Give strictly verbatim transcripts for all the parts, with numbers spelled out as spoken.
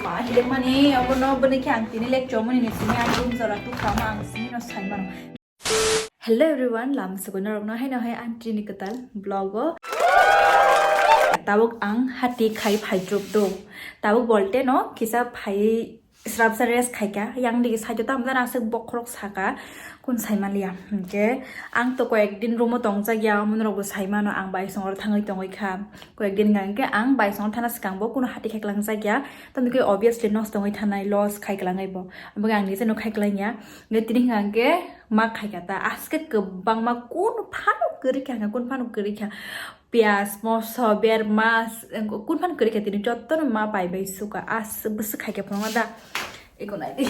Ma hilikmani obono bini khe ang tini lek chomoni ni simi ang room jora tukha ma ang simi no sai mano. Hello everyone, lam sugo norok no haino hai ang tini kwtal vlog o. Tabuk ang hati khai phai drop do. Tabuk bolte no kisa phai srapsa rest khaika, yang digi side o tamo jani aswk bokhorok saka, kun sai manliya. Hinkhe ang to koyek din room o tongjak ya, omo norok bo sai mano, ang bai songor thangwi tongwi kha. Koyek din hwnka hinkhe ang bai songor thana swkang bo kuno hati khaiklang jak ya, tamni khe obviously nosto wngwi thanai, loss khaiklang bo. Omo khe ang nijeno khaiklang ya. Hinkhe tini hwnka hinkhe ma khaika ta, aswk kwbangma kun phano kwrwi kha, kun phano kwrwi kha. Piyaj, moso, berma, s-, kun phan kwrwi kha tini jotto no ma pai bai suka. As bwswk khai khe phunukma da. Eko nai di.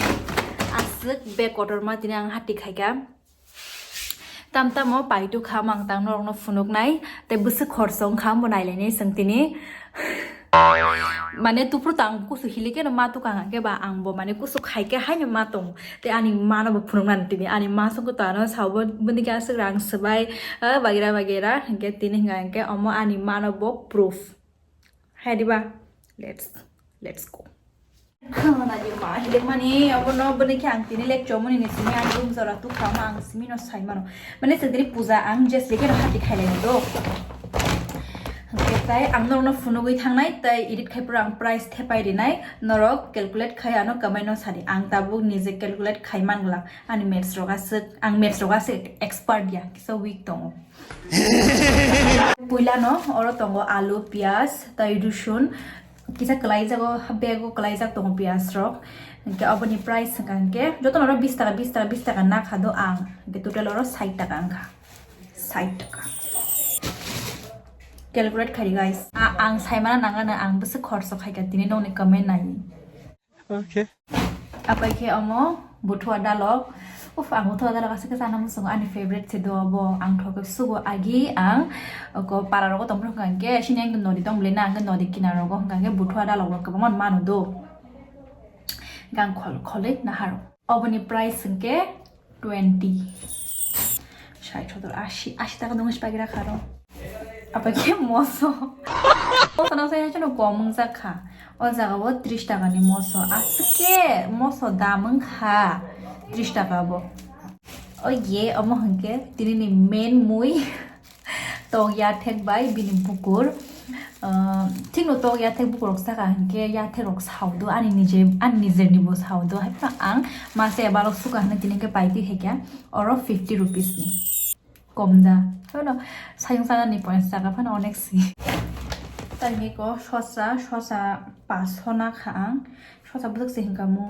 Aswk bag kotor ma tini ang hati khai kha. Tam tamo pai tu kha mang tang norok no phunuk nai. Tei bwswk khorso wng kha bo nai lai nai swng tini. Mane tupru tang kusu hilikhe no ma tukang khe ba ang bo mane kusu khai khe hai no ma tong. Tei ani mano bo phunuknani tini, ani ma songkhe to ano sao bo, bini khe aswk rang swbai, ah, bagera bagera, hinkhe tini hwnka hinkhe omo ani mano bo proof. Hai diba? Let's, let's go. Khana di ma, hilik mani, obono bini khe ang tini lek chomoni ni simi ang room jora tukha ma ang simi no sai mano. Mane se diri puja ang jesli khe no hati khailai do. Hinkhe tai ang norokno phunugwi thangnai, tai edit khai pura ang price thepai rinai, norok calculate khai ano kwmai no sadi. Ang tabuk nije calculate khai mangla, ani maths rok aswk, ang maths rok aswk expert ya, kisa weak tongo. Puila no, oro tongo alu, piyaj, tai rusun, kisa kwlai jago, bag o kwlai jak tongo piyaj rok. Hinkhe oboni price hwnka hinkhe, joto no oro bis taka, bis taka, bis taka nakha do ang, hinkhe total oro sait taka wngkha. Sait taka. Calculate khai di, guys. A-, ang saimana nangano ang bwswk khorso khaikha tini nokni comment nai. Okay. Apai khe omo buthua dalok. Uf, ang buthua dalok aswk khe chana muchungo, ani favorite se do bo. Ang thok sugo agi ang ko para rogo tong hwnkha hinkhe sini ang nodi tong bwlai na, ang nodi kinaro rogo hwnkha hinkhe buthua dalok rok kwbangma manu do. Gang khol kholi naharo. Oboni price hinkhe twenty. Sait, sotor, ashi, ashi taka dungwi pagira kharo. Apa khe moso? Moso no sai chano kom wngjakha. O jaga o tris taka ni moso. Aswk khe moso dam wngkha tris taka bo. O ye, omo hwnkhe tini ni main mui. Tok yathek bai bini bukur. Ah, thikno tok yathek bukur rok saka hinkhe yathek rok saudo, ani nije, ani nijer ni bo saudo. Haiphano ang masa ya balok suka hwnwi tini hinkhe paitwi haikha. Oro fifty rupees ni. Kom da. Haiphano sayung sana ni points saka phano onek si. Tai hiko sosa, sosa paso na kha ang. Sosa bwswk se hinka mo.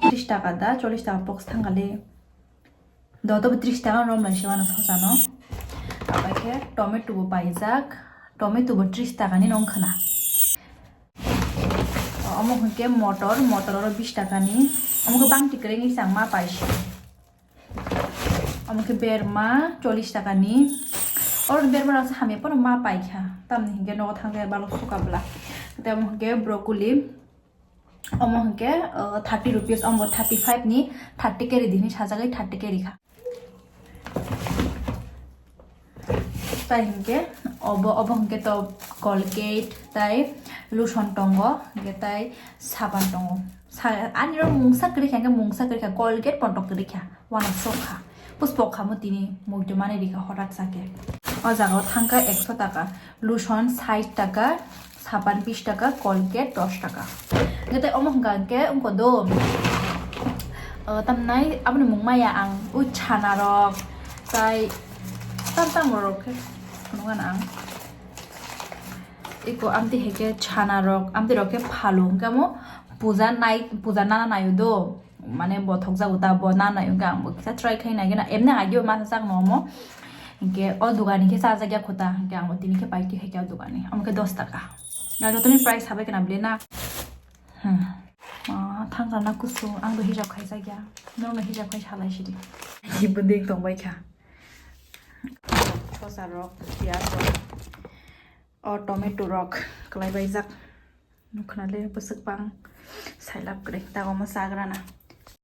Tris taka da, chollis taka box thangkha le. Doto bo tris taka rom lai se mano sosa no. Apai khe tomato bo paijak. Tomato bo tris taka ni nong khna. Omo hwnkhe motor, motor oro bis taka ni. Omo khe bangti kwrwi ni sang ma pai se. Omo khe berma chollis taka ni. Oro berma rok se hamya pono ma pai kha. Tamni hwnkhe nogo thang khe balok suka bwla. Tei omo hwnkhe broccoli. Omo hwnkhe, uh, thirty rupees, omo thirty five ni thirty keri dini sajagwi thirty keri kha. Tai hwnkhe obo, obo hwnkhe to Colgate tai lotion tongo, hwnkhe tai saban tongo. Sa-, ani ro mungsa kwrwi kha, hwnkhe mungsa kwrwi kha, Colgate pontok kwrwi kha. Uansukha. Puspok kha mo tini muitu mani rikha horak sa khe. O jaga o thangkha ekso taka, lotion sait taka, sapan bis taka, Colgate dos taka. Hwnkhe tei omo hwnkha hwnkhe wngkha do, o, tamnai aboni mung maya ang, o chana rok, tai tam tam rok khe phunukha ang. Eko amtwi hai khe chana rok, amtwi rok khe phalung, hwnkhe omo puja nai, puja nana naio do. Mane bothok jago ta bo nanai wngkha, ang bo kisa try khai nai gana, emne ageo ma chak no omo. Hinkhe o dogani khe chajak ya khuta, hinkhe ang bo tini khe paitwi hai khe o dogani, omo khe dos taka. Na jotoni price habai kana bile na. Hmm. Ah, thangkha na kusu, ang bo hijab khai jak ya. Norok no hijab khai salai sidi. Ibo ding tong bai kha. Sosa rok, piyaj rok. O tomato rok kwlai baijak. Nukha na le bwswk bang sailap kwrwi. Tago omo chagrana.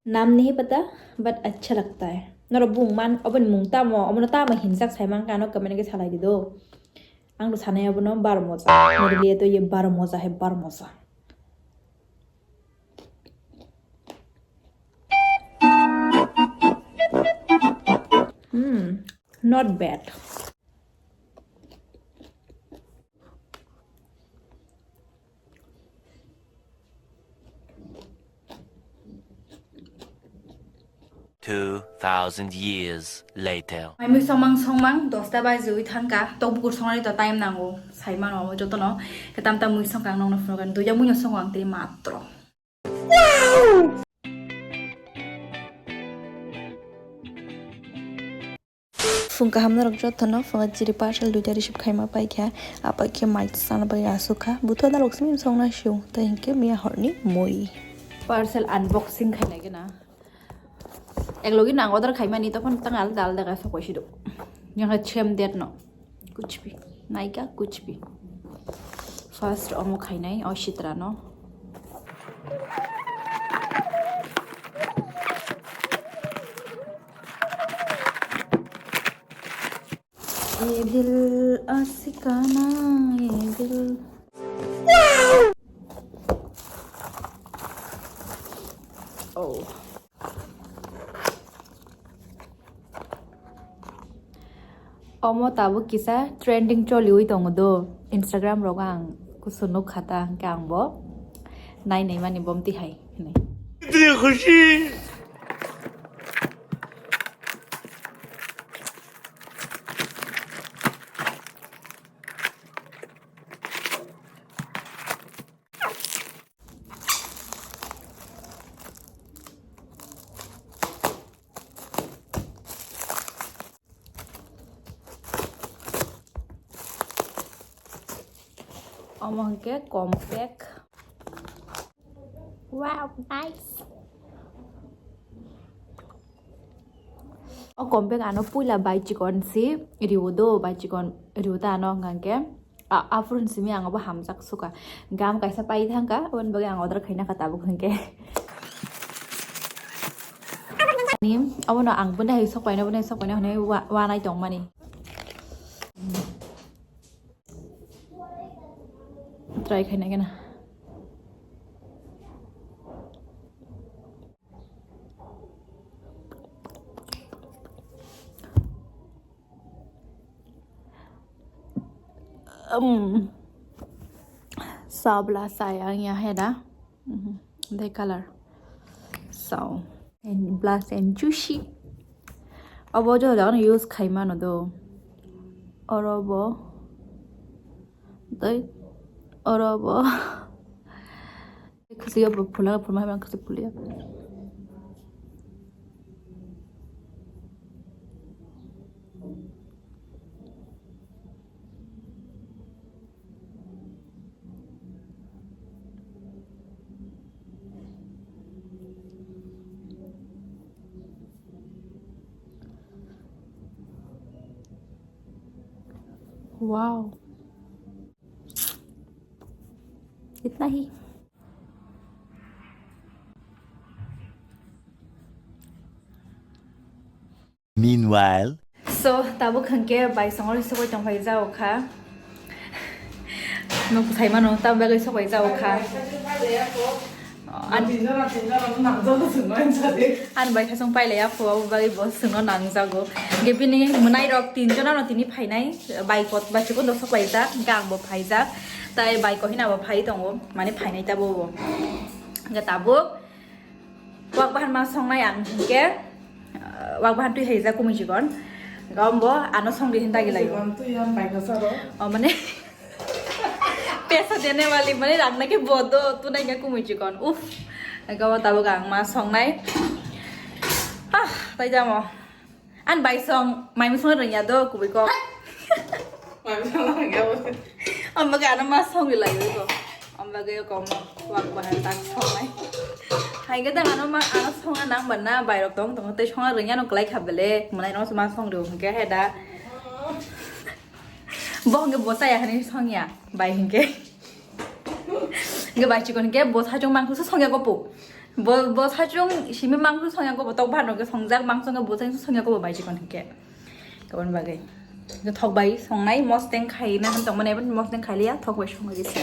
नाम नहीं पता, but अच्छा लगता है. Norok bung man, oboni mung tamo, omono tamo hinjak sai mankha, ano comment khe salai di do. Ang no sanai obono baro moja. मेरे लिए तो ये बारह मौजा है, बारह मौजा. Hmm, not bad. Two thousand years later. Mai mui songmang songmang dosta bajiwi thangkha, tok bukur songnani to time nango, saimano jotono, khe tam tam mui songkha ang nokno phunukha, duiya mui no songo ang tei matro. Phung kaham norok jotono, phungo chiri parcel duita receive khaima paikha, apaikhe mai sana bai asukha, buthu da rok simi songna sio, tei hinkhe miya horni mui. Parcel unboxing khainai gana. Eklogi nang order khaimani, tokon tang alda alda khe sokoi sido. Yang same date no. Kuch bhi. Naika kuch bhi. First omo khainai, o sitra no. Ye dil ashikana, ye dil. Oh. Omo tabuk kisa trending choliwi tongo do. Instagram rogo ang kusu nukha ta, hwnkhe ang bo nai nai mani bomti hai hinwi. Omo hwnkhe compact. Wow, nice. O compact ano puila bai chikon si riwo do, bai chikon riwo ta ano hwnkha hwnkhe. A, aphuru simi ang obo hamjak suka. Gam kaisa pai thangkha, aboni bagwi ang order khaina kha tabuk hwnkhe. Ni, abono ang bwna hai sok paina, bwna hai sok paina hwnwi wa-, wanai tongmani. Try khaina gana. Um, sabla sayang ya heda. Mhm. The color. So, and blush and juicy. Abo jo jagan use khaimano do. Oro bo. Dai. Oro bo. Khasiyo bo phula, phulma hai khasi phulia. Wow. Itna hi. Meanwhile. So, tabuk hwnkhe bai songwi sokoi tongphai jao kha. Nuk sai mano, tam bagwi sokoi jao kha. An-, ani bai khasong pailai ya phu, abo bagwi bo chwngno nangjago. Hwnkhe bini mwnairok tinjon ano tini phainai, bai kot-, bai chikon dosok laijak, hwnkhe angbo phaijak. Tai bai kohina bo phai tongo, mane phainai ta bo bo. Hwnkhe tabuk wak bahan ma songnai ang hwnkhe, ah, wak bahan twi haijak kumui chikon. Hwnkhe abo ano songdi hin dagi laio. O mane, Pesa dene wali mane rang na ke bodo tu nai kumui chikon. Uff. Gawa tabuk ang ma songnai. Ah, tai jamo. An bai song, mai song rengya do kubui kok. Mai song rengya bo. Amba ga ano ma song lai ko. Amba ga ko ma wak bahan tak songnai. Hai ga dang ano ma ano song nang ban na bai rok tong tong tai song rengya no klai kha bele. Manai no ma song ro ke he da. Bo hwnkhe bo chaya hinwi songya, bai hwnkhe. Hwnkhe bai chikon hwnkhe bo sachung mangso songya gopo. Bo, bo sachung simi mangso songya gopo, tok bahan hwnkhe songjak mangso hwnkhe bo sachung songya gopo bai chikon hwnkhe. Kabon bagwi. Hwnkhe thok bai songnai mosteng khaina hwn tongmani, mosteng khailiya, thok bai songwi risa.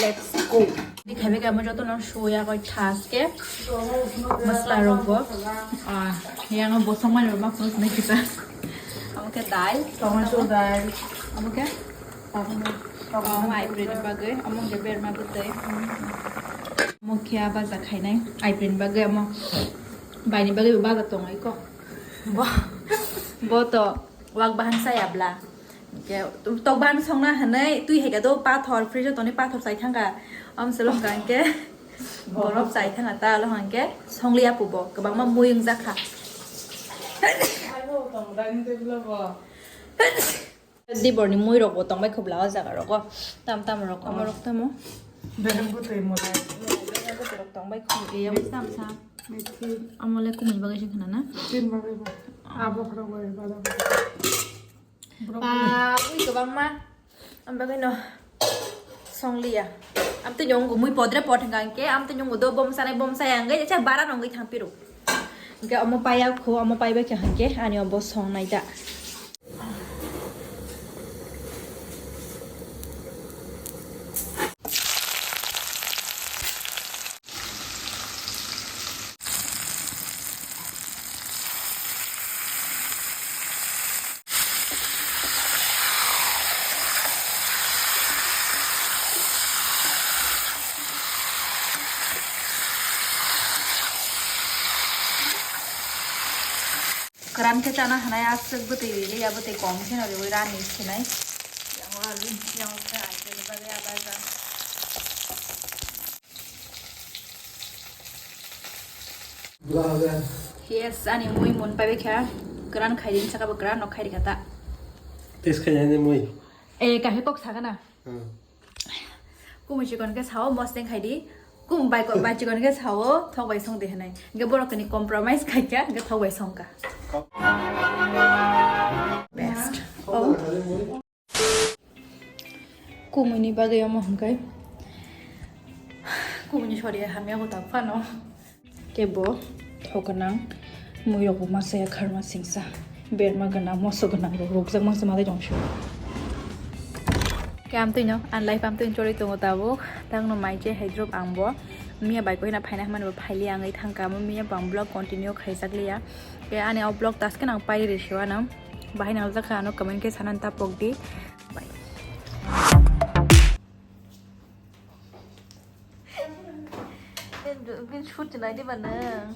Let's Di khaibe kamo joto no suya koi thas ke masla rok bo. Ah, yang bo song mai ma phus ne kita. Amo ke dal. Tomato dal. Amo ke? Tomato. Oh, ai pre ni bagwi. Amo ke berma bwtwi. Amo ke aba ja khainai. Ai pre ni bagwi amo. Bai ni bagwi ba ja tongo iko. Bo, bo to wak bahan saya bla. Ke tok bahan songna hanai twi hai ka do pathor fridge o toni pathor sai thangka. Am se long kang ke. Borok chai thang ta lo hang ke songliya pubo kwbangma mui wng jakha. Dibor ni mui rok bo tong bai khub la o jaga rogo tam tam rok omo rok tamo. Bereng bwtwi mulai. Bereng bwtwi rok tong bai khub e. Tam sam. Methi. Amo le kumui bagwi se khna na. Tin bagwi bo. Abo khoro bai bada. Ba, ui kwbangma. Ang bagwi no songliya. Amtwi nyong gumui podre pod hwnkha hwnkhe, amtwi nyong do bomsa nai bomsa ya hwnkhe, cha bara nongwi thang piru. Hwnkhe omo paya khu, omo paibai kha hwnkhe, ani obo songnai da. Kwran khe chana hanai aswk bwtwi rili ya bwtwi kom kheno riwi rani sinai. Yang alu yang khe ai khe bagwi abaja. Yes, ani mui mun pai kha. Kwran khai din saka bo kwran no khai kha ta. Tes khai ni mui. Eh, kahe kok sagana. Hmm. Kumui chikon khe sao mosdeng khai di. Kum bai ko bai chikon khe sao thok bai song de hinai. Ge borok ni compromise khai kha, ge thok bai song ka. Best. Oh. Kumui ni bagwi omo hwnkhe. Kumui ni sori hamya bo tak phano. Kebo thok gwnang, mui rok bo masa ya kharma singsa, berma gwnang, moso gwnang rok rukjak mangsa malai tong phio. Ke amtwi no, an life amtwi choli tongo tabuk, tang no mai je hai drop ang bo, miya bai ko hina phaina hwnmani bo phaili ang wi thang kamo, miya bo ang vlog continue khaijak liya, ke ani o vlog task nang pai ri sio ano, bahai nang jak kha ano comment khe sanan ta pok di, bye. Bin shoot chinai di ba nang.